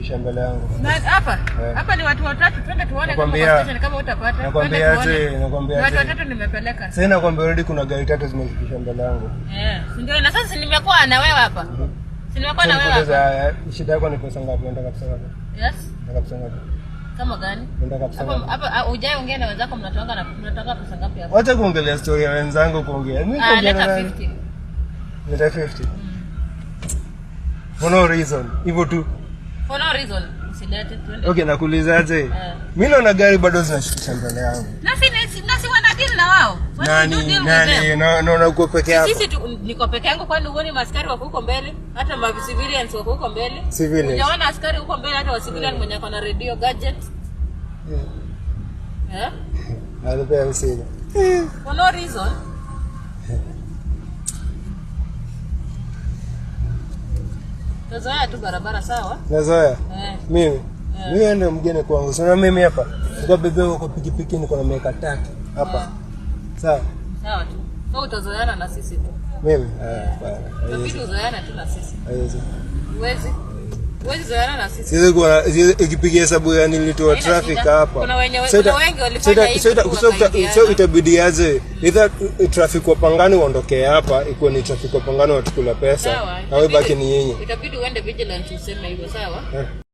zinashukisha mbele yangu. Na hapa Eh. hapa ni watu watatu, twende tuone kama kwa station kama utapata. Twende Nakwambia tuone. aje, nakwambia Ni watu aje. watatu nimepeleka. Sasa nakwambia already kuna gari tatu zimeshukisha mbele yangu. Eh, si ndio? Na sasa si nimekuwa na wewe hapa. Si nimekuwa na wewe Sasa hapa. haya, shida yako ni pesa ngapi? Unataka pesa ngapi? Yes. Unataka pesa ngapi? Kama gani? Unataka pesa Hapo ngapi? hapa hujaongea na wenzako, mnatoanga pesa ngapi hapa? Wacha kuongelea story ya wenzangu kuongea. Mimi Ah, kuongea na leta nani? 50. Leta 50. For no reason. Hivyo tu. For no reason. Usilete, twende. Okay, nakuulizaje? Eh. Mimi naona gari bado zinashukisha mbele yangu. Na si wana deal na wao. What do Nani you deal with nani them? na naona uko peke yako. Sisi tu, niko peke yangu, kwani huoni maaskari wako huko mbele? Hata ma civilians wako huko mbele. Civilians. Hujaona askari huko mbele, hata wa civilian mwenye ako na radio gadget. Eh? Anipea 50. For no reason. Tazoea tu barabara, sawa? Nazoea. Eh. Mimi. Mimi ndio mgeni kwangu. Sio mimi hapa. Niko bebe kwa pikipiki, niko na miaka 3 hapa. Sawa. Sawa tu. So utazoeana na sisi tu. Mimi? Ah, hapana. Itabidi uzoeane tu na sisi. Haiwezi. Huwezi. Huwezi zoeana na sisi. Siwezi kuwa ikipiga hesabu ya nilitoa Haina traffic shida. hapa. Kuna wengi walifanya hivi tu wakaingiana. So itabidi aje, either traffic wa Pangani waondokee hapa, ikuwe ni traffic wa Pangani watukula pesa Sawa. na wewe baki ni nyinyi. Itabidi uende vigilance useme hivyo, sawa? Eh.